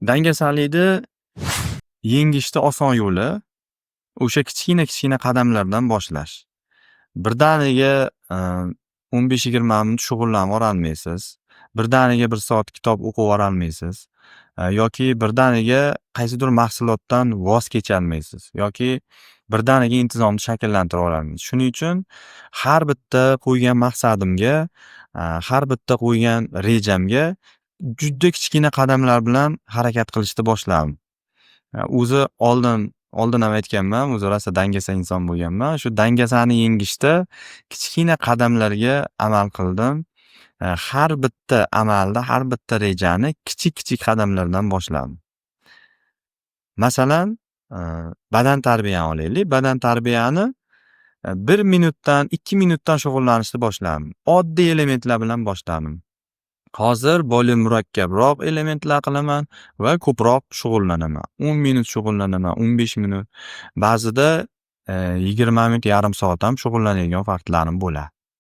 Dangasalikni yengishni oson yo'li o'sha kichkina-kichkina qadamlardan boshlash. Birdaniga 15-20 minut shug'ullanib yuborolmaysiz. Birdaniga 1 soat kitob o'qib yuborolmaysiz. Yoki birdaniga qaysidir mahsulotdan voz kecholmaysiz yoki birdaniga intizomni shakllantira ololmaysiz. Shuning uchun har bitta qo'ygan maqsadimga, har bitta qo'ygan rejamga juda kichkina qadamlar bilan harakat qilishni boshladim. O'zi oldin ham aytganman, o'zi rosa dangasa inson bo'lganman. Shu dangasani yengishda kichkina qadamlarga amal qildim. Har bitta amalni, har bitta rejani kichik-kichik qadamlardan boshladim. Masalan, badan tarbiyani olaylik. Badan tarbiyani 1 minutdan, 2 minutdan shug'ullanishni boshladim. Oddiy elementlar bilan boshladim. Hozir более murakkabroq elementlar qilaman va ko'proq shug'ullanaman. 10 minut shug'ullanaman, 15 minut. Ba'zida 20 minut, yarim soat ham shug'ullanadigan vaqtlarim bo'ladi.